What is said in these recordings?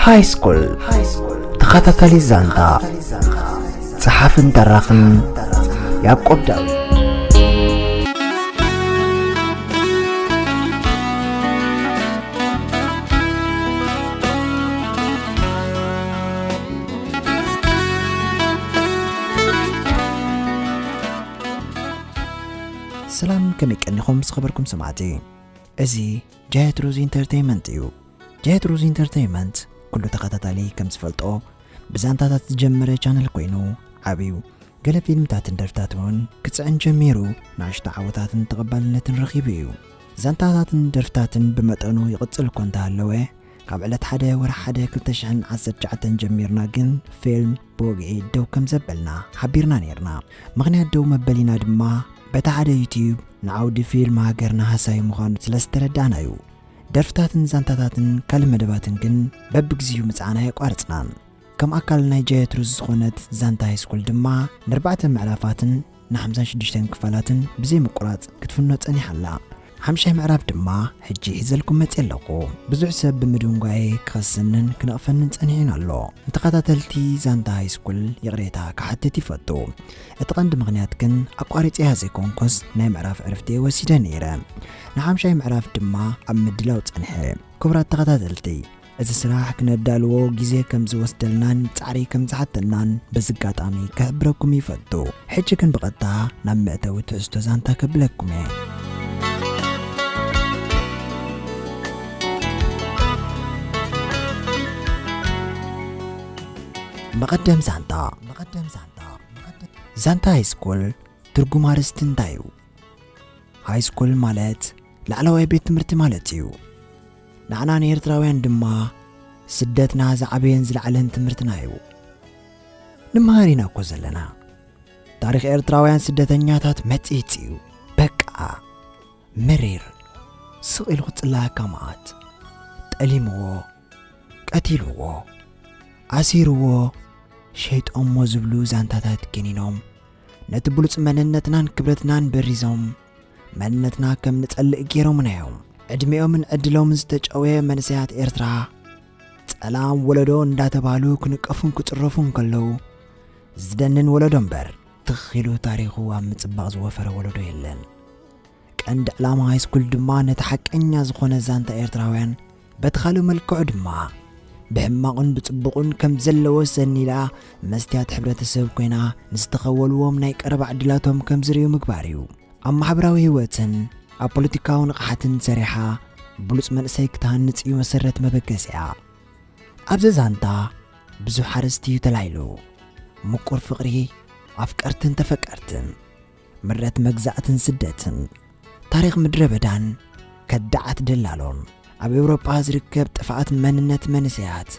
ሃይስኩል ተኸታታሊ ዛንታ፣ ጸሓፍን ተራኽን ያዕቆብ ዳዊት። ሰላም፣ ከመይ ቀኒኹም ዝኸበርኩም ሰማዕቲ? እዚ ጃየት ሩዝ ኢንተርቴይመንት እዩ። ጃየት ሩዝ ኢንተርቴይመንት ኩሉ ተኸታታሊ ከም ዝፈልጦ ብዛንታታት ዝጀመረ ቻነል ኮይኑ ዓብዩ፣ ገለ ፊልምታትን ደርፍታትን እውን ክጽዕን ጀሚሩ፣ ንኣሽቱ ዓወታትን ተቐባልነትን ረኺቡ እዩ። ዛንታታትን ደርፍታትን ብመጠኑ ይቕጽል እኮ እንተሃለወ፣ ካብ ዕለት ሓደ ወርሒ ሓደ ክልተ ሽሕን ዓሰርተ ትሽዓተን ጀሚርና ግን ፊልም ብወግዒ ደው ከም ዘበልና ሓቢርና ነይርና። ምኽንያት ደው መበሊና ድማ በቲ ሓደ ዩትዩብ ንዓውዲ ፊልም ሃገርና ሃሳዩ ምዃኑ ስለ ዝተረዳእና እዩ። ደርፍታትን ዛንታታትን ካልእ መደባትን ግን በብግዚኡ ምጽዓና ኣየቋረጽናን። ከም ኣካል ናይ ጃየት ሩዝ ዝኾነት ዛንታ ሃይስኩል ድማ ንኣርባዕተ ምዕራፋትን ንሓምሳን ሽዱሽተን ክፋላትን ብዘይ ምቁራጽ ክትፍኖ ጸኒሓ ኣላ። ሓምሻይ ምዕራፍ ድማ ሕጂ ሒዘልኩም መጽየ ኣለኹ። ብዙሕ ሰብ ብምድንጓየይ ክኸሰንን ክነቕፈንን ጸኒሑን ኣሎ። ንተኸታተልቲ ዛንታ ሃይስኩል ይቕሬታ ክሓትት ይፈቱ። እቲ ቀንዲ ምኽንያት ግን ኣቋሪጸያ ዘይኮንኩስ ናይ ምዕራፍ ዕረፍቲ ወሲደ ነይረ። ንሓምሻይ ምዕራፍ ድማ ኣብ ምድላው ጸንሐ። ክቡራት ተኸታተልቲ፣ እዚ ስራሕ ክነዳልዎ ግዜ ከም ዝወስደልናን ጻዕሪ ከም ዝሓተናን በዚ ኣጋጣሚ ክሕብረኩም ይፈቱ። ሕጂ ግን ብቐጥታ ናብ መእተዊ ትሕዝቶ ዛንታ ከብለኩም እየ። መቐደም ዛንታ። መቐደም ዛንታ። ዛንታ ሃይስኩል ትርጉም ኣርእስቲ እንታይ እዩ? ሃይስኩል ማለት ላዕለዋይ ቤት ትምህርቲ ማለት እዩ። ንዓና ንኤርትራውያን ድማ ስደትና ዝዓበየን ዝለዓለን ትምህርትና እዩ። ንመሃር ኢና እኮ ዘለና። ታሪኽ ኤርትራውያን ስደተኛታት መጺጽ እዩ። በቃ መሪር፣ ስቕ ኢሉ ክጽላኣካ መዓት። ጠሊምዎ፣ ቀቲልዎ፣ ኣሲርዎ፣ ሸይጦሞ ዝብሉ ዛንታታት ገኒኖም፣ ነቲ ብሉጽ መንነትናን ክብረትናን በሪዞም፣ መንነትና ከም ንጸልእ ገይሮምና እዮም። ዕድሜኦምን ዕድሎምን ዝተጨወየ መንእሰያት ኤርትራ፣ ጸላም ወለዶ እንዳተባህሉ ክንቀፉን ክጽረፉን ከለዉ፣ ዝደንን ወለዶ እምበር፣ ትኽ ኢሉ ታሪኹ ኣብ ምጽባቕ ዝወፈረ ወለዶ የለን። ቀንዲ ዕላማ ሃይስኩል ድማ ነቲ ሓቀኛ ዝኾነ ዛንታ ኤርትራውያን፣ በቲ ካልእ መልክዑ ድማ ብሕማቑን ብጽቡቑን ከም ዘለዎ ሰኒዳ መስትያት ሕብረተሰብ ኮይና፣ ንዝተኸወልዎም ናይ ቀረባ ዕድላቶም ከም ዝርእዩ ምግባር እዩ። ኣብ ማሕበራዊ ህይወትን ኣብ ፖለቲካዊ ንቕሓትን ሰሪሓ ብሉጽ መንእሰይ ክትሃንጽ እዩ መሰረት መበገሲኣ። ኣብዚ ዛንታ ብዙሕ ኣርእስቲ እዩ ተላዒሉ። ምቁር ፍቕሪ፣ ኣፍቀርትን ተፈቀርትን፣ ምረት መግዛእትን ስደትን፣ ታሪኽ ምድረ በዳን ከዳዓት ደላሎን፣ ኣብ ኤውሮጳ ዝርከብ ጥፍኣት መንነት መንእሰያት፣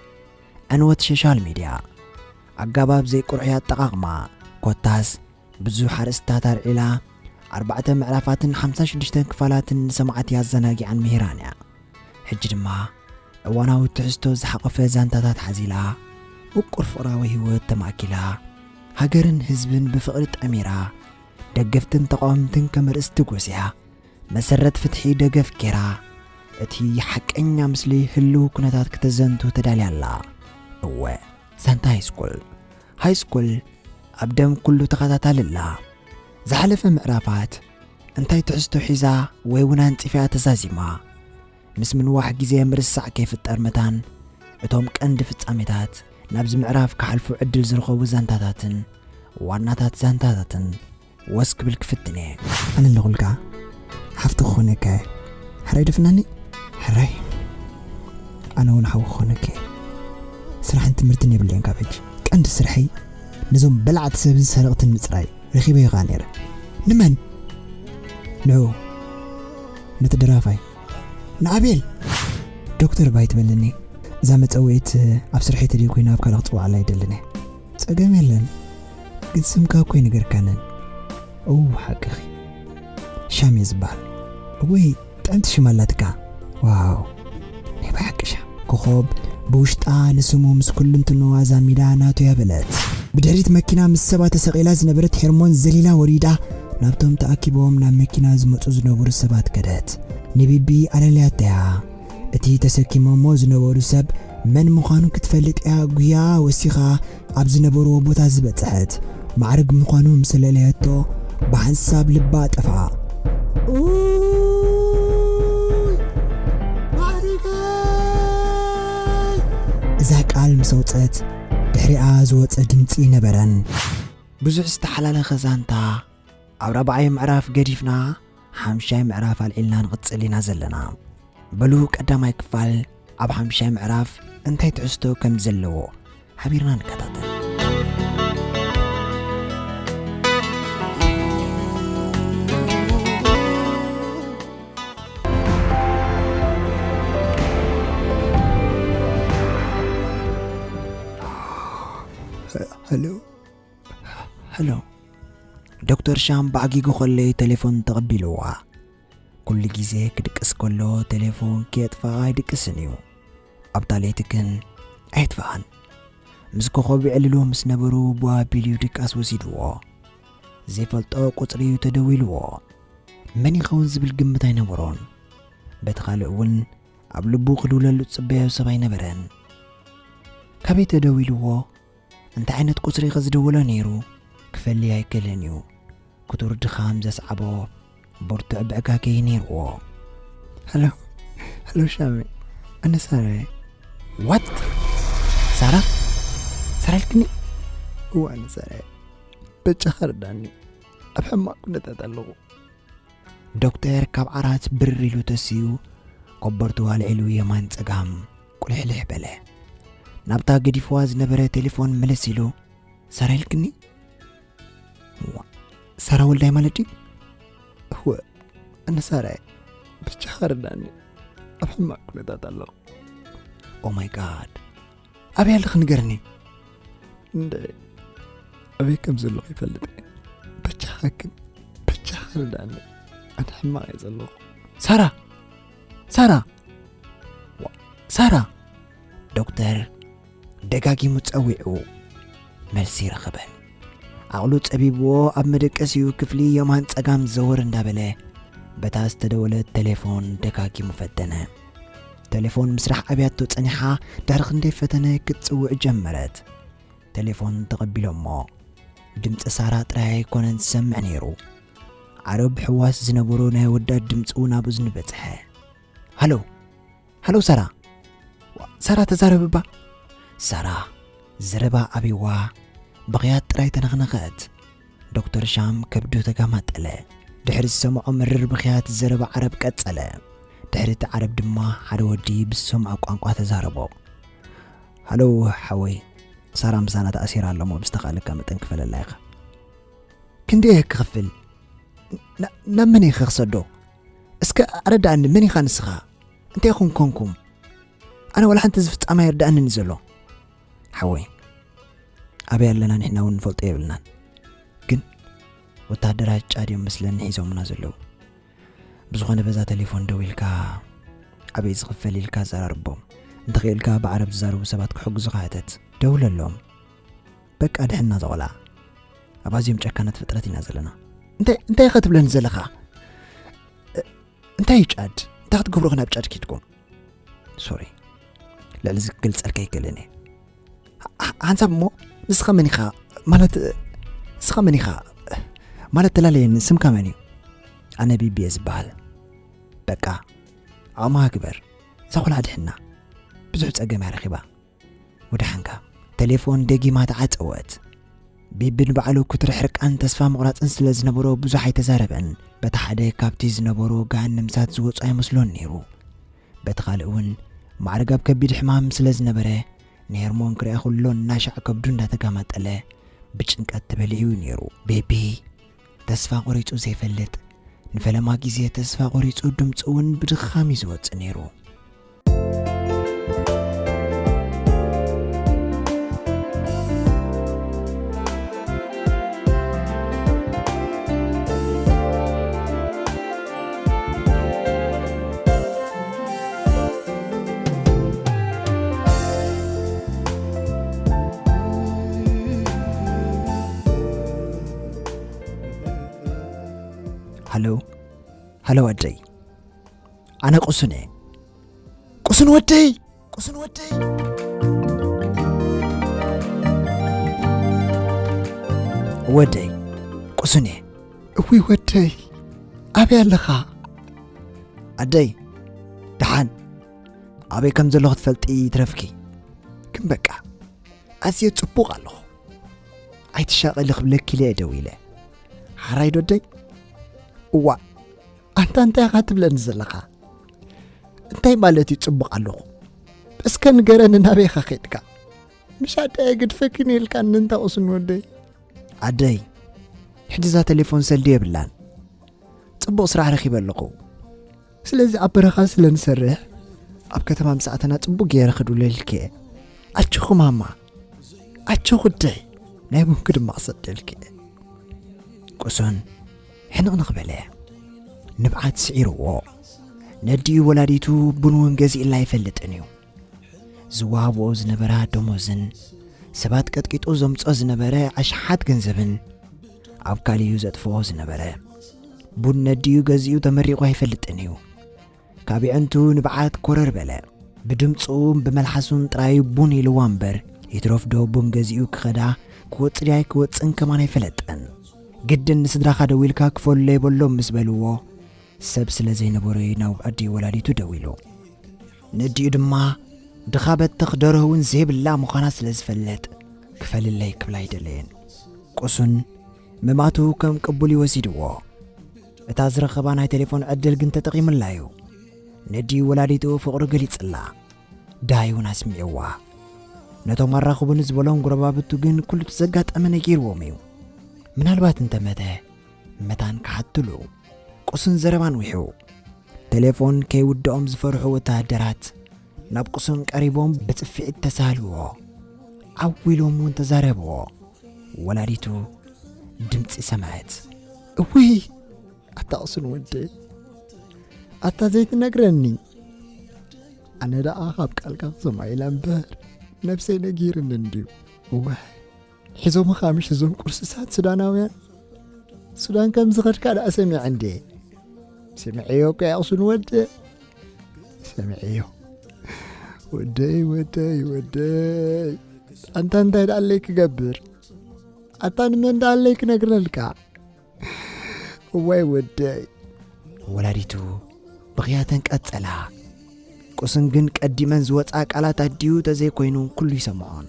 ዕንወት ሶሻል ሚድያ፣ ኣገባብ ዘይቅርዑይ ኣጠቓቕማ፣ ኮታስ ብዙሕ ኣርእስታት ኣልዒላ፣ ኣርባዕተ ምዕራፋትን ሓምሳን ሽዱሽተን ክፋላትን ንሰማዕቲ ኣዘናጊዓን ምሂራን እያ። ሕጂ ድማ እዋናዊ ትሕዝቶ ዝሓቖፈ ዛንታታት ሓዚላ፣ ምቁር ፍቕራዊ ህይወት ተማእኪላ፣ ሃገርን ህዝብን ብፍቕሪ ጠሚራ፣ ደገፍትን ተቓወምትን ከም ኣርእስቲ ጎስያ፣ መሰረት ፍትሒ ደገፍ ጌራ፣ እቲ ሓቀኛ ምስሊ ህልው ኩነታት ክተዘንቱ ተዳልያ ኣላ። እወ፣ ዛንታ ሃይስኩል። ሃይስኩል ኣብ ደም ኩሉ ተኸታታሊ ኣላ። ዝሓለፈ ምዕራፋት እንታይ ትሕዝቶ ሒዛ ወይ እውን ኣንጺፋ ተዛዚማ? ምስ ምንዋሕ ግዜ ምርሳዕ ከይፍጠር መታን፣ እቶም ቀንዲ ፍጻሜታት ናብዚ ምዕራፍ ክሓልፉ ዕድል ዝረኸቡ ዛንታታትን ዋናታት ዛንታታትን ወስ ክብል ክፍትን እየ። ኣነ ኣለኹልካ፣ ሓፍቲ ክኾነካ እየ። ሕራይ ደፍናኒ? ሕራይ። ኣነ እውን ሓዊ ክኾነካ እየ። ስራሕን ትምህርትን የብለይን ካብ ሕጂ። ቀንዲ ስርሐይ ነዞም በላዕቲ ሰብን ሰረቕትን ምጽራይ። ረኺበዮ ኸኣ ነይረ። ንመን? ንዑ። ነቲ ደራፋይ። ንኣቤል! ዶክተር እባ ኣይትበለኒ። እዛ መጸውዒት ኣብ ስርሐይ ተደይ ኮይና ኣብ ካልእ ክጽውዓላ ኣይደልን እየ። ጸገም የለን። ግን ስምካ እኮ ኣይነገርካንን። እው፣ ሓቅኺ። ሻም እየ ዝበሃል። እወይ፣ ጥዕምቲ ሽም ኣላትካ። ዋው፣ ናይ ብሓቂ ሻም። ኮኾብ ብውሽጣ ንስሙ ምስ ኩልንትንኡ ኣዛሚዳ ናቱ እያ በለት። ብድሕሪት መኪና ምስ ሰባ ተሰቒላ ዝነበረት ሄርሞን ዘሊላ ወሪዳ፣ ናብቶም ተኣኪቦም ናብ መኪና ዝመጹ ዝነበሩ ሰባት ከደት። ንቢቢ ኣለልያተያ። እቲ ተሰኪሞሞ ዝነበሩ ሰብ መን ምዃኑ ክትፈልጥ እያ ጉያ ወሲኻ ኣብ ዝነበርዎ ቦታ ዝበጽሐት። ማዕርግ ምዃኑ ምስ ለለየቶ ብሓንሳብ ልባ ጠፍኣ። ኡይ! ማዕርገይ! እዛ ቃል ምስ ኣውጸት ድሕሪኣ ዝወጸ ድምጺ ነበረን። ብዙሕ ዝተሓላለኸ ዛንታ ኣብ ራብዓይ ምዕራፍ ገዲፍና ሓምሻይ ምዕራፍ ኣልዒልና ንቕጽል ኢና ዘለና። በሉ ቀዳማይ ክፋል ኣብ ሓምሻይ ምዕራፍ እንታይ ትሕዝቶ ከም ዘለዎ ሓቢርና ንከታተል። ሄሎ፣ ሄሎ። ዶክተር ሻም ብዓጊጉ ከሎ እዩ ቴሌፎን ተቐቢልዋ። ኩሉ ግዜ ክድቅስ ከሎ ቴሌፎን ከየጥፍኣ ኣይድቅስን እዩ። ኣብታ ለይቲ ግን ኣየጥፍኣን። ምስ ኮኾብ ይዕልሉ ምስ ነበሩ ብኡ ኣቢሉ እዩ ድቃስ ወሲድዎ። ዘይፈልጦ ቁጽሪ እዩ ተደዊልዎ። መን ይኸውን ዝብል ግምት ኣይነበሮን። በቲ ካልእ እውን ኣብ ልቡ ክድውለሉ ዝጽበዮ ሰብ ኣይነበረን። ካበይ ተደዊልዎ? እንታይ ዓይነት ቁጽሪ ከ ዝደወሎ ነይሩ? ክፈሊ ኣይክእልን እዩ። ክቱር ድኻም ዘስዓቦ ብርቱዕ ብዕጋገ እዩ ነይርዎ። ሃሎ፣ ሃሎ ሻሚ፣ ኣነ ሳራ እየ። ዋት? ሳራ? ሳራ ኢልክኒ? እወ፣ ኣነ ሳራ እየ። በጃኻ ርዳኒ። ኣብ ሕማቕ ኩነታት ኣለኹ። ዶክተር ካብ ዓራት ብር ኢሉ ተሲኡ፣ ኮበርቱ ኣልዒሉ የማን ጸጋም ቁልሕልሕ በለ። ናብታ ገዲፍዋ ዝነበረ ቴሌፎን መለስ ኢሉ፣ ሳራ ኢልክኒ? ዋ፣ ሳራ ወልዳይ ማለት ድዩ? እወ፣ ኣነ ሳራ እየ። በጃኻ ርዳኒ። ኣብ ሕማቕ ኩነታት ኣለኹ። ኦ ማይ ጋድ። ኣበይ ኣለኺ ንገርኒ። እንደ ኣበይ ከም ዘለኹ ይፈልጥ እየ። በጃኻ ግን፣ በጃኻ ርዳኒ። ኣነ ሕማቕ እየ ዘለኹ። ሳራ! ሳራ! ዋ፣ ሳራ! ዶክተር ደጋጊሙ ጸዊዑ፣ መልሲ ረኸበን። ዓቕሉ ጸቢብዎ ኣብ መደቀሲኡ ክፍሊ የማን ጸጋም ዘወር እንዳበለ፣ በታ ዝተደወለት ቴሌፎን ደጋጊሙ ፈተነ። ቴሌፎን ምስራሕ ኣብያቶ ጸኒሓ፣ ድሕሪ ክንደይ ፈተነ ክትጽውዕ ጀመረት። ቴሌፎን ተቐቢሎሞ። ድምጺ ሳራ ጥራይ ኣይኮነን ዝሰምዕ ነይሩ። ዓረብ ሕዋስ ዝነበሮ ናይ ኣወዳት ድምጺ እውን ኣብ እዝኑ በጽሐ። ሃሎ፣ ሃሎ ሳራ! ዋ፣ ሳራ ተዛረብ እባ! ሳራ ዘረባ ኣብይዋ ብኽያት ጥራይ ተነኽነኸት። ዶክተር ሻም ከብዱ ተጋማጠለ። ድሕሪ ዝሰምዖ መርር ብኽያት ዘረባ ዓረብ ቀጸለ። ድሕሪ እቲ ዓረብ ድማ ሓደ ወዲ ብዝሰምዖ ቋንቋ ተዛረቦ። ሃሎ ሓወይ፣ ሳራ ምሳና ተኣሲራ ኣሎ እሞ ብዝተኻእለካ መጠን ክፈለላ ኢኻ። ክንደይ እየ ክኸፍል? ና-፣ ናብ መን እየ ክሰዶ? እስከ ኣረዳእኒ፣ መን ኢኻ ንስኻ? እንታይ ኢኹም ኮንኩም? ኣነ ዋላ ሓንቲ ዝፍጻመ ኣይርዳእንን እዩ ዘሎ። ሓወይ፣ ኣበይ ኣለና ንሕና እውን ንፈልጦ የብልናን። ግን ወታደራት ጫድ እዮም መስለኒ ሒዞምና ዘለዉ። ብዝኾነ በዛ ቴሌፎን ደዊልካ ኣበይ ዝኽፈል ኢልካ ኣዘራርቦም። እንተኽኢልካ ብዓረብ ዝዛረቡ ሰባት ክሕግዙኻ ሕተት። ደውለሎም። በቃ ድሕና እዛ ቆልዓ። ኣብ ኣዝዮም ጨካናት ፍጥረት ኢና ዘለና። እንታይ፣ እንታይ ኢኻ ትብለኒ ዘለኻ? እ-፣ እንታይ እዩ ጫድ? እንታይ ክትገብሩ ኢኹም ናብ ጫድ ኬድኩም? ሶሪ፣ ልዕሊ እዚ ክገልጸልካ ኣይክእልን እየ። ሓ-፣ ሓንሳብ እሞ ንስኻ መን ኢኻ? ማለት፣ ንስኻ መን ኢኻ? ማለት ተላለየኒ፣ ስምካ መን እዩ? ኣነ ቢቢ እየ ዝበሃል። በቃ፣ ዓቕምኻ ግበር። እዛ ቆልዓ ድሕና ብዙሕ ጸገም እያ ረኺባ። ወደሓንካ። ቴሌፎን ደጊማ ተዓጸወት። ቢቢ ንባዕሉ ክትሪ ሕርቃን ተስፋ ምቑራጽን ስለ ዝነበሮ ብዙሕ ኣይተዛረበን። በቲ ሓደ ካብቲ ዝነበሮ ገሃነም እሳት ዝወጹ ኣይመስሎን ነይሩ። በቲ ካልእ እውን ማዕረግ ኣብ ከቢድ ሕማም ስለ ዝነበረ ንሄርሞን ክሪኣ ከሎ እናሻዕ ከብዱ እንዳተጋማጠለ ብጭንቀት ተበሊዑ ነይሩ። ቤቢ ተስፋ ቆሪጹ ዘይፈልጥ፣ ንፈለማ ግዜ ተስፋ ቆሪጹ ድምጹ እውን ብድኻም እዩ ዝወጽእ ነይሩ። ሃሎ፣ ሃሎ ኣደይ። ኣነ ቁሱን እየ። ቁሱን ወደይ! ቁሱን ወደይ! ወደይ፣ ቁሱን እየ። እውይ ወደይ፣ ኣበይ ኣለኻ? ኣደይ፣ ደሓን፣ ኣበይ ከም ዘለኹ ክትፈልጢ ይትረፍኪ። ግን በቃ፣ ኣዝየ ጽቡቕ ኣለኹ። ኣይትሻቐሊ ክብለኪ ኢለ እየ ደዊለ። ሓራይ ዶ ኣደይ? እዋእ፣ ኣንታ እንታይ ኢኻ ትብለኒ ዘለኻ? እንታይ ማለት እዩ ጽቡቕ ኣለኹ? እስከ ንገረኒ፣ ናበይ ኢኻ ኸይድካ? ምሽ ኣደይ ኣይገድፈክን ኢልካኒ እንታ ቁሱን ወደይ። ኣደይ፣ ሕጂ እዛ ቴሌፎን ሰልዲ የብላን። ጽቡቕ ስራሕ ረኺበ ኣለኹ። ስለዚ ኣብ በረኻ ስለ ንሰርሕ፣ ኣብ ከተማ ምስ ኣተና ጽቡቕ ገይረ ክድውለልኪ እየ። ኣጆኹ ማማ፣ ኣጆኹ ኣደይ፣ ናይ ቡንኪ ድማ ክሰደልኪ እየ። ቁሱን ሕንቕንቕ በለ። ንብዓት ስዒርዎ። ነዲኡ ወላዲቱ ቡን እውን ገዚእላ ኣይፈልጥን እዩ። ዝወሃብኦ ዝነበራ ደሞዝን ሰባት ቀጥቂጡ ዘምጾ ዝነበረ ኣሽሓት ገንዘብን ኣብ ካልእዩ ዘጥፍኦ ዝነበረ ቡን ነዲኡ ገዚኡ ተመሪቑ ኣይፈልጥን እዩ። ካብ የዕንቱ ንብዓት ኮረር በለ። ብድምፁን ብመልሓሱን ጥራይ ቡን ኢልዋ እምበር፣ ይትረፍ ዶ ቡን ገዚኡ ክኸዳ ክወፅ ድያ ኣይክወፅን ከማን ኣይፈለጠን። ግድን ንስድራኻ ደዊልካ ክፈሉ የበሎም ምስ በልዎ፣ ሰብ ስለ ዘይነበሮ እዩ ናብ ኣዲኡ ወላዲቱ ደዊሉ። ነዲኡ ድማ ድኻ በተኽ ደርሆ እውን ዘይብላ ምዃና ስለ ዝፈልጥ፣ ክፈልለይ ክብል ኣይደለየን። ቁሱን ምማቱ ከም ቅቡል ይወሲድዎ። እታ ዝረኸባ ናይ ቴሌፎን ዕድል ግን ተጠቒሙላ እዩ። ነዲኡ ወላዲቱ ፍቕሩ ገሊጽላ። ዳይ እውን ኣስሚዕዋ። ነቶም ኣራኽቡኒ ዝበሎም ጎረባብቱ ግን ኩሉ እቲ ዘጋጠመ ነጊርዎም እዩ። ምናልባት እንተመተ መታን ክሓትሉ። ቁሱን ዘረባ ኣንዊሑ። ቴሌፎን ከይውድኦም ዝፈርሑ ወተሃደራት ናብ ቁሱን ቀሪቦም ብጽፍዒት ተሳልዎ። ዓው ኢሎም እውን ተዛረብዎ። ወላዲቱ ድምጺ ሰምዐት። እውይ! ኣታ ቁሱን ወደይ፣ ኣታ ዘይትነግረኒ። ኣነ ደኣ ካብ ቃልካ ክሰምዖ ኢለ እምበር፣ ነብሰይ ነጊርኒ እንድዩ። እወ፣ ሒዞምኻ ምሽ እዞም ቁርስሳት ሱዳናውያን? ሱዳን ከም ዝኸድካ ደኣ ሰሚዐ እንድየ። ሰሚዐዮ እኮ እየ ቁሱን ወደይ። ሰሚዐዮ። ወደይ፣ ወደይ፣ ወደይ። ኣንታ እንታይ ደኣለይ ክገብር? ኣታ ንመን ደኣለይ ክነግረልካ? እዋይ ወደይ። ወላዲቱ ብኽያተን ቀጸላ። ቁስን ግን ቀዲመን ዝወጻ ቃላት ኣዲኡ ተዘይኮይኑ ኩሉ ይሰምዖን።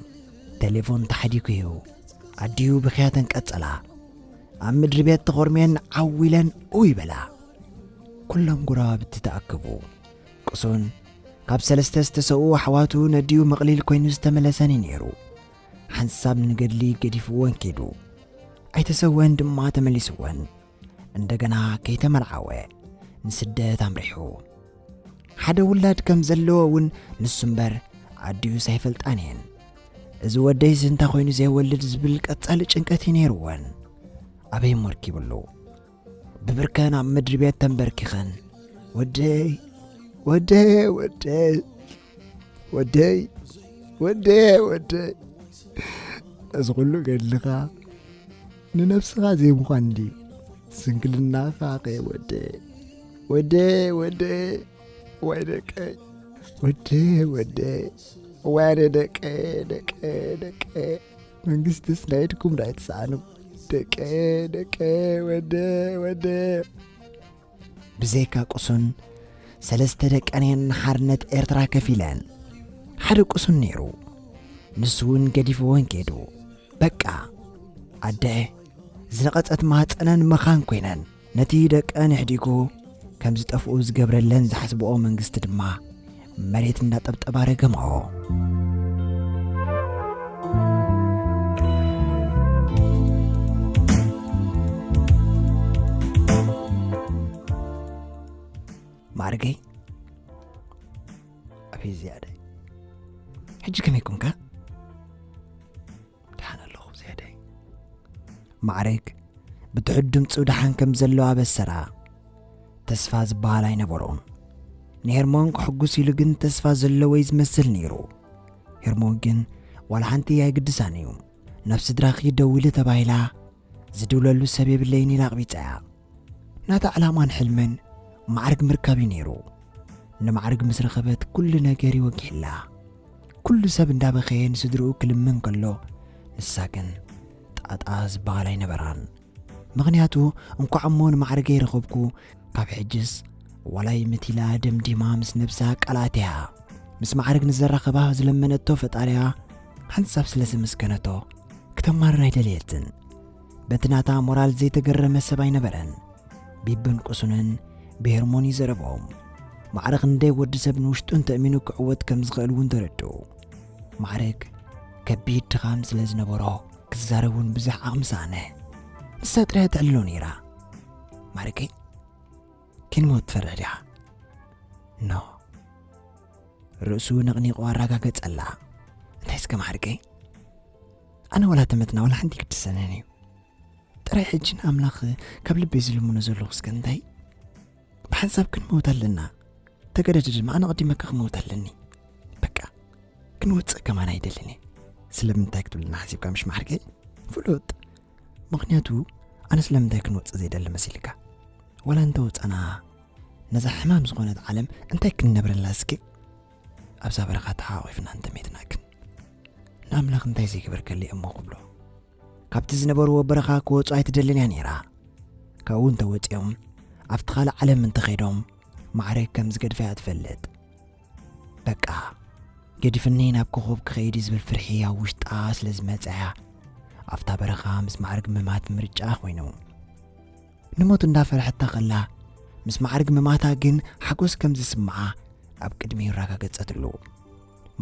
ቴሌፎን ተሓዲጉ እዩ። ኣዲኡ ብኽያተን ቀጸላ። ኣብ ምድሪ ቤት ተኾርሜን ዓው ኢለን ኡይ በላ። ኩሎም ጎረባብቲ ተኣከቡ። ቁሱን ካብ ሰለስተ ዝተሰኡ ኣሕዋቱ ነዲኡ መቕሊል ኮይኑ ዝተመለሰን እዩ ነይሩ። ሓንሳብ ንገድሊ ገዲፍወን ኬዱ። ኣይተሰወን ድማ ተመሊስወን። እንደገና ከይተመርዓወ ንስደት ኣምሪሑ። ሓደ ውላድ ከም ዘለዎ እውን ንሱ እምበር ኣዲኡስ ኣይፈልጣን እየን። እዚ ወደይስ እንታይ ኮይኑ ዘይወልድ ዝብል ቀጻሊ ጭንቀት እዩ ነይርወን። ኣበይ እሞ ርኪብሉ? ብብርከን ኣብ ምድሪ ቤት ተንበርኪኸን፣ "ወደይ፣ ወደይ፣ ወደይ፣ ወደይ፣ ወደይ፣ ወደይ፣ እዚ ኩሉ ገድልኻ ንነብስኻ ዘይምዃን ድዩ? ስንክልናኻ ከ ወደይ፣ ወደይ፣ ወደይ፣ ዋይ ደቀይ፣ ወደይ፣ ወደይ፣ ዋይ ደቀይ፣ ደቀይ፣ ደቀይ፣ መንግስትስ ናይ ኢድኩም ዶ ኣይትሰኣኑ? ደቀይ፣ ደቀይ፣ ወደይ፣ ወደይ." ብዘይካ ቁሱን፣ ሰለስተ ደቀን እየን ንሓርነት ኤርትራ ከፊለን። ሓደ ቁሱን ነይሩ። ንሱ እውን ገዲፍወን ከይዱ። በቃ፣ ኣደ፣ ዝነቐጸት ማህጸነን መኻን ኮይነን። ነቲ ደቀን ኣሕዲጉ ከም ዝጠፍኡ ዝገብረለን ዝሓስብኦ መንግስቲ ድማ መሬት እንዳጠብጠባ ረገምኦ። ማዕርገይ፣ ኣቤት ዝያዳይ፣ ሕጂ ከመይ ኮንካ? ደሓን ኣለኹ ዝያዳይ። ማዕረግ ብትሑት ድምፁ ደሓን ከም ዘሎ ኣበሰራ። ተስፋ ዝበሃል ኣይነበሮን። ንሄርሞን ከሕጉስ ኢሉ ግን ተስፋ ዘለዎ እዩ ዝመስል ነይሩ። ሄርሞን ግን ዋላ ሓንቲ ኣይግድሳን እዩ። "ናብ ስድራኺ ደውሊ" ተባሂላ፣ ዝድውለሉ ሰብ የብለይን ኢላ ኣቕቢጻ እያ። ናታ ዕላማን ሕልምን ማዕርግ ምርካብ እዩ ነይሩ። ንማዕርግ ምስ ረኸበት ኩሉ ነገር ይወጊሕላ። ኩሉ ሰብ እንዳበኸየ ንስድርኡ ክልምን ከሎ፣ ንሳ ግን ጣዕ ጣጣ ዝበሃል ኣይነበራን። ምኽንያቱ እንኳዕ እሞ ንማዕርገይ ረኸብኩ፣ ካብ ሕጅስ ዋላይ ምቲላ ደምዲማ ምስ ነብሳ ቃላት እያ። ምስ ማዕርግ ንዘራኸባ ዝለመነቶ ፈጣሪያ ሓንሳብ ስለ ዘመስገነቶ ክተማርር ኣይደለየትን። በቲ ናታ ሞራል ዘይተገረመ ሰብ ኣይነበረን። ቢብን ቁሱንን ብሄርሞን ይዘረቦም። ማዕረ ክንደይ ወዲ ሰብ ንውሽጡ እንተእሚኑ ክዕወት ከም ዝኽእል እውን ተረድኡ። ማዕርግ ከቢድ ድኻም ስለ ዝነበሮ ክዛረብ እውን ብዙሕ ዓቕሚ ሰኣነ። ንሳ ጥራይ ተዕልሎ ነይራ። ማዕርገይ፣ ክንሞት ትፈርሕ ዲኻ? ኖ። ርእሱ ነቕኒቑ ኣረጋገጸላ። እንታይ እስከ ማዕርገይ? ኣነ ወላ ተመትና ወላ ሓንቲ ይግድሰንን እዩ። ጥራይ ሕጂ ንኣምላኽ ካብ ልበይ ዝልምኖ ዘለኹ እስከ እንታይ? ብሓንሳብ ክንመውት ኣለና። ተገደደ ድማ ኣነ ቀዲመካ ክመውት ኣለኒ። በቃ ክንወጽእ ከማን ኣይደልን እየ። ስለምንታይ ክትብልና ሓሲብካ ምሽ ማዕርገይ? ፍሉጥ። ምኽንያቱ ኣነ ስለምንታይ ክንወጽእ ዘይደሊ መሲልካ? ዋላ እንተወጻና ነዛ ሕማም ዝኾነት ዓለም እንታይ ክንነብረላ እስኪ? ኣብዛ በረኻ ተሓቋቒፍና እንተሜትና ግን ንኣምላኽ እንታይ ዘይገበርከለይ እሞ ክብሎ? ካብቲ ዝነበርዎ በረኻ ክወጹ ኣይትደልን እያ ነይራ። ካብኡ እንተወጺኦም ኣብቲ ካልእ ዓለም እንተኸይዶም ማዕረ ከም ዝገድፋ እያ ትፈልጥ። በቃ ገዲፍኒ ናብ ኮኾብ ክኸይድ እዩ ዝብል ፍርሒ ኣብ ውሽጣ ስለ ዝመጸ እያ ኣብታ በረኻ ምስ ማዕርግ ምማት ምርጫ ኮይኑ። ንሞት እንዳፈርሐታ ከላ ምስ ማዕርግ ምማታ ግን ሓጎስ ከም ዝስምዓ ኣብ ቅድሚኡ ኣረጋገጸትሉ።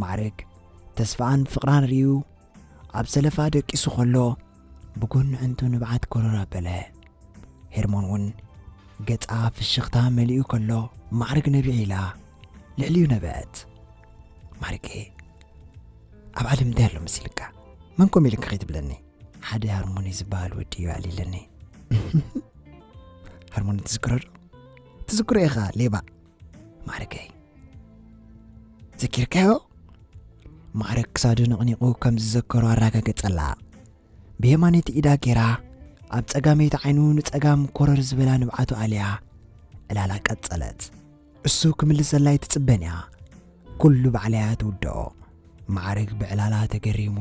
ማዕርግ ተስፋኣን ፍቕራን ርእዩ ኣብ ዘለፋ ደቂሱ ከሎ ብጎኒ ዕንቱ ንብዓት ኮረር ኣበለ። ሄርሞን እውን ገጻ ፍሽኽታ መሊኡ ከሎ ማዕርግ ነቢዕ ኢላ ልዕሊኡ ነበዐት። ማዕርገ፣ ኣብ ዓለም እንታይ ኣሎ መሲልካ? መን ኮም ኢልካ ከይትብለኒ? ሓደ ሃርሞኒ ዝበሃል ወዲ እዩ ኣዕሊለኒ። ሃርሞኒ ትዝክሮ ዶ? ትዝክሮ ኢኻ ሌባ። ማዕርገይ፣ ዘኪርካዮ? ማዕረግ ክሳዱ ነቕኒቑ ከም ዝዘከሮ ኣረጋገጸላ። ብየማነይቲ ኢዳ ጌራ ኣብ ጸጋመይቲ ዓይኑ ንጸጋም ኮረር ዝበላ ንብዓቱ ኣልያ ዕላላ ቀጸለት። እሱ ክምልሰላ ኣይትጽበን እያ። ኩሉ ባዕላ እያ ትውድኦ። ማዕረግ ብዕላላ ተገሪሙ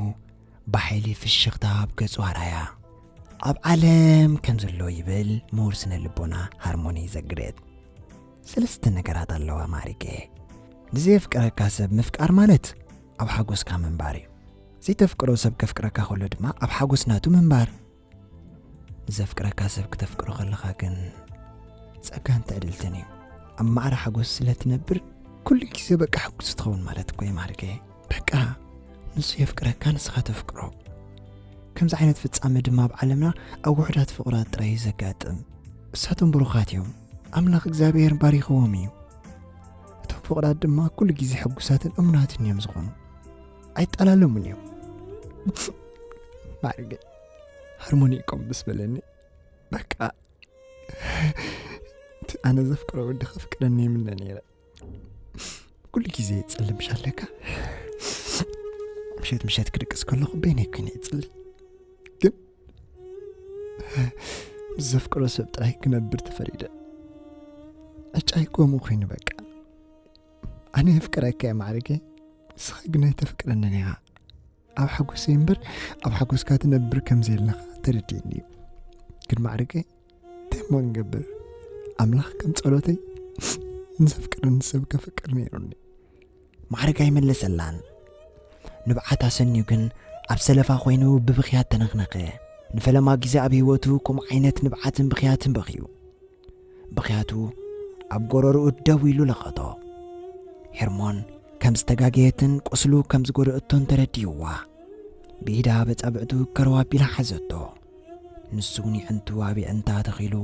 ብሓይሊ ፍሽኽታ ኣብ ገጹ ኣርኣያ። ኣብ ዓለም ከም ዘሎ ይብል ምሁር ስነ ልቦና ሃርሞኒ ዘግሬት። ሰለስተ ነገራት ኣለዋ ማዕሪገ። ንዘየፍቅረካ ሰብ ምፍቃር ማለት ኣብ ሓጎስካ ምንባር እዩ። ዘይተፍቅሮ ሰብ ከፍቅረካ ከሎ ድማ ኣብ ሓጎስ ናቱ ምንባር። ንዘፍቅረካ ሰብ ክተፍቅሮ ከለኻ ግን ጸጋን ትዕድልትን እዩ። ኣብ ማዕረ ሓጎስ ስለ ትነብር ኩሉ ግዜ በቃ ሕጉስ ትኸውን ማለት እኮ እዩ ማዕሪገ። በቃ ንሱ የፍቅረካ፣ ንስኻ ተፍቅሮ። ከምዚ ዓይነት ፍጻመ ድማ ኣብ ዓለምና ኣብ ውሑዳት ፍቑራት ጥራይ እዩ ዘጋጥም። እሳቶም ብሩኻት እዮም። ኣምላኽ እግዚኣብሔር ባሪኽዎም እዩ። እቶም ፍቑራት ድማ ኩሉ ግዜ ሕጉሳትን እሙናትን እዮም ዝኾኑ። ኣይጠላለሙን እዮም። ማዕሪገ ሃርሞኒ ቆም ምስ በለኒ በቃ እቲ ኣነ ዘፍቅሮ ወዲ ከፍቅረኒ ይምነ ነይረ። ኩሉ ግዜ ይጽሊ ምሽ ኣለካ። ምሸት ምሸት ክድቅስ ከለኹ በይነይ ኮይነ ይጽሊ። ግን ምስ ዘፍቅሮ ሰብ ጥራይ ክነብር ተፈሪደ። ዕጫይ ከምኡ ኮይኑ በቃ። ኣነ የፍቅረካ እየ ማዕሪገ፣ ንስኻ ግን ኣይተፍቅረንን ኢኻ። ኣብ ሓጎሰይ እምበር ኣብ ሓጎስካ ትነብር ከም ዘየለኻ ተረዲእኒ እዩ። ግን ማዕሪገ እንታይ እሞ ንገብር? ኣምላኽ ከም ጸሎተይ ንዘፍቅረኒ ሰብ ከፍቅር ነይሩኒ። ማዕረግ ኣይመለሰላን። ንብዓት ኣሰንዩ ግን ኣብ ሰለፋ ኮይኑ ብብኽያት ተነኽነኸ። ንፈለማ ግዜ ኣብ ህይወቱ ከምኡ ዓይነት ንብዓትን ብኽያትን በኽዩ። ብኽያቱ ኣብ ጎረርኡ ደው ኢሉ ለኸቶ። ሄርሞን ከም ዝተጋገየትን ቁስሉ ከም ዝጎደእቶን ተረዲእዋ። ብኢዳ በጻብዕቱ ከረው ኣቢላ ሓዘቶ። ንሱ እውን ይዕንቱ ኣብ ይዕንታ ተኺሉ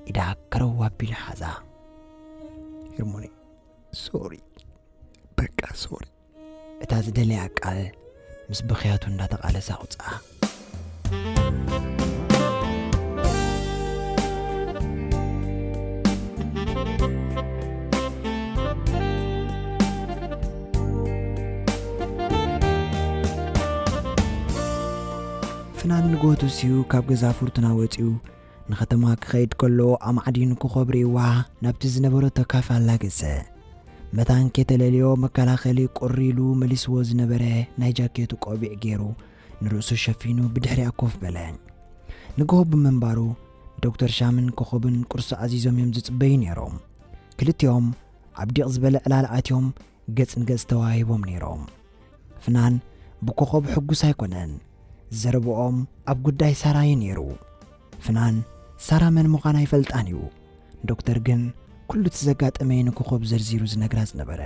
ኢዳ ከረው ኣቢሉ ሓዛ። ሄርሞን፣ ሶሪ፣ በቃ ሶሪ። እታ ዝደለያ ቃል ምስ ብኽያቱ እንዳተቓለሰ ኣውጽኣ። ፍናን ንጎቱ ስዩ ካብ ገዛ ፍርቱና ወጺኡ ንኸተማ ክኸይድ ከሎ ኣማዕዲኑ ኮኾብ ርእይዋ ናብቲ ዝነበረቶ ካፈ ኣላገሰ። መታን ከይተለልዮ መከላኸሊ ቁር ኢሉ መሊስዎ ዝነበረ ናይ ጃኬቱ ቆቢዕ ገይሩ ንርእሱ ሸፊኑ ብድሕሪኣ ኮፍ በለ። ንግሆ ብምንባሩ ዶክተር ሻምን ኮኾብን ቁርሲ ኣዚዞም እዮም ዝጽበዩ ነይሮም። ክልቲኦም ኣብ ዲቕ ዝበለ ዕላል ኣትዮም ገጽ ንገጽ ተዋሂቦም ነይሮም። ፍናን ብኮኾብ ሕጉስ ኣይኮነን። ዘረብኦም ኣብ ጉዳይ ሳራ እዩ ነይሩ። ፍናን ሳራ መን ምዃና ኣይፈልጣን እዩ። ዶክተር ግን ኩሉ እቲ ዘጋጠመ ንኮኾብ ዘርዚሩ ዝነግራ ዝነበረ።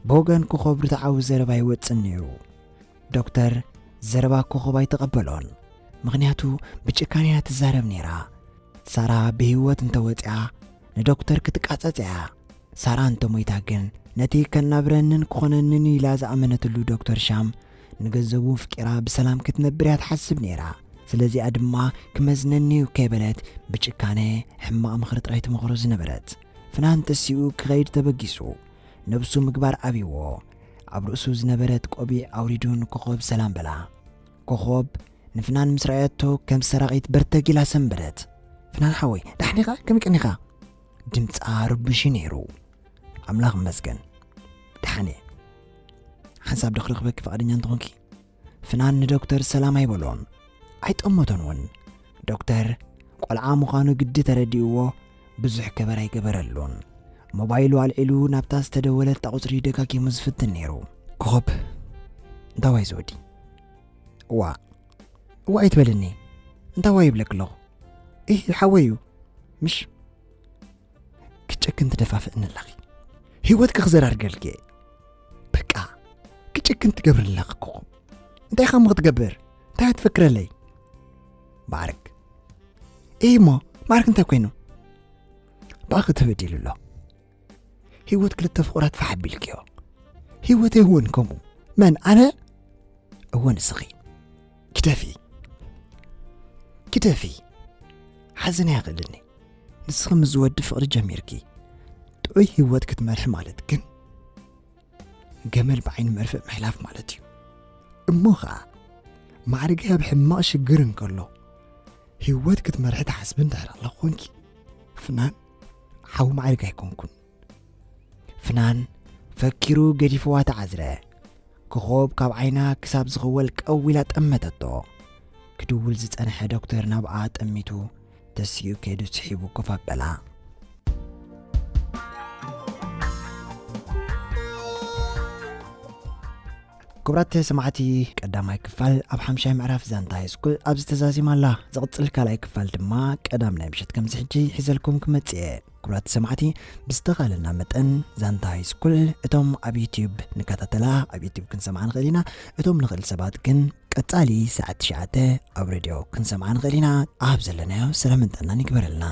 ብወገን ኮኾብ ርትዓዊ ዘረባ ኣይወጽን ነይሩ። ዶክተር ዘረባ ኮኾብ ኣይተቐበሎን። ምኽንያቱ ብጭካኔ እያ ትዛረብ ነይራ። ሳራ ብህይወት እንተወፂኣ ንዶክተር ክትቃጸጽ እያ። ሳራ እንተሞይታ ግን ነቲ ከናብረንን ክኾነንን ኢላ ዝኣመነትሉ ዶክተር ሻም ንገንዘቡ ፍቂራ ብሰላም ክትነብር እያ ትሓስብ ነይራ። ስለዚኣ ድማ ክመዝነኒ እዩ ከይበለት ብጭካነ ሕማቕ ምኽሪ ጥራይ ትመኽሮ ዝነበረት። ፍናን ተሲኡ ክኸይድ ተበጊሱ ነብሱ ምግባር ኣብይዎ ኣብ ርእሱ ዝነበረት ቆቢዕ ኣውሪዱ ንኮኾብ ሰላም በላ። ኮኾብ ንፍናን ምስ ረኣየቶ ከም ሰራቒት በርተግ ኢላ ሰንበደት። ፍናን ሓወይ፣ ደሓን ኢኻ? ከመይ ቀኒኻ? ድምጻ ርቡሽ እዩ ነይሩ። ኣምላኽ ይመስገን፣ ደሓን እየ። ሓንሳብ ዶ ክረኽበኪ ፍቓደኛ እንተኾንኪ? ፍናን ንዶክተር ሰላም ኣይበሎን፣ ኣይጠመቶን እውን። ዶክተር ቆልዓ ምዃኑ ግዲ ተረዲእዎ ብዙሕ ከበር ኣይገበረሉን። ሞባይሉ ኣልዒሉ ናብታ ዝተደወለት ቁጽሪ ደጋጊሙ ዝፍትን ነይሩ። ኮኾብ፣ እንታይ ዋይ ዝወዲ? እዋ፣ እዋ ኣይትበልኒ። እንታይ ዋይ ይብለክ ኣለኹ? ኢህ፣ ሓወይ እዩ። ምሽ ክትጨክን ትደፋፍእኒ ኣለኺ። ህይወትኪ ክዘራርገልኪ እየ። በቃ፣ ክትጨክን ትገብርኒ ኣለኺ ኮኾብ። እንታይ ኢኻ እሞ ክትገብር? እንታይ እያ ትፈክረለይ? ማዕርግ። ኢህ እሞ፣ ማዕርግ እንታይ ኮይኑ? ብኣኺ ተበዲሉ ኣሎ። ህይወት ክልተ ፍቑራት ፋሕ ኣቢልክዮ። ህይወተይ እውን ከምኡ። መን? ኣነ? እወ ንስኺ። ግደፊ። ግደፊ። ሓዘን ኣየኽእልኒ። ንስኺ ምስ ዝወዲ ፍቕሪ ጀሚርኪ ጥዑይ ህይወት ክትመርሒ ማለት ግን ገመል ብዓይኒ መርፍእ ምሕላፍ ማለት እዩ። እሞ ኸኣ ማዕርገይ ኣብ ሕማቕ ሽግር እንከሎ ህይወት ክትመርሒ ትሓስቢ እንድሕር ኣለኹ ኮንኪ፣ ፍናን፣ ሓው ማዕርግ ኣይኮንኩን። ፍናን ፈኪሩ ገዲፍዋ ተዓዝረ። ኮኾብ ካብ ዓይና ክሳብ ዝኽወል ቀው ኢላ ጠመተቶ። ክድውል ዝጸንሐ ዶክተር ናብኣ ጠሚቱ ተሲኡ ከይዱ ስሒቡ ኮፍ ኣበላ። ክቡራት ሰማዕቲ፣ ቀዳማይ ክፋል ኣብ ሓምሻይ ምዕራፍ ዛንታ ሃይስኩል ኣብዚ ተዛዚማ ኣላ። ዝቕጽል ካልኣይ ክፋል ድማ ቀዳም ናይ ምሸት ከምዚ ሕጂ ሒዘልኩም ክመጽእ እየ። ክቡራት ሰማዕቲ፣ ብዝተኻለና መጠን ዛንታ ሃይስኩል እቶም ኣብ ዩትዩብ ንከታተላ ኣብ ዩትዩብ ክንሰምዓ ንኽእል ኢና። እቶም ንኽእል ሰባት ግን ቀጻሊ ሰዓት ትሽዓተ ኣብ ሬድዮ ክንሰምዓ ንኽእል ኢና። ኣብ ዘለናዮ ሰላምን ጥዕናን ይግበረልና።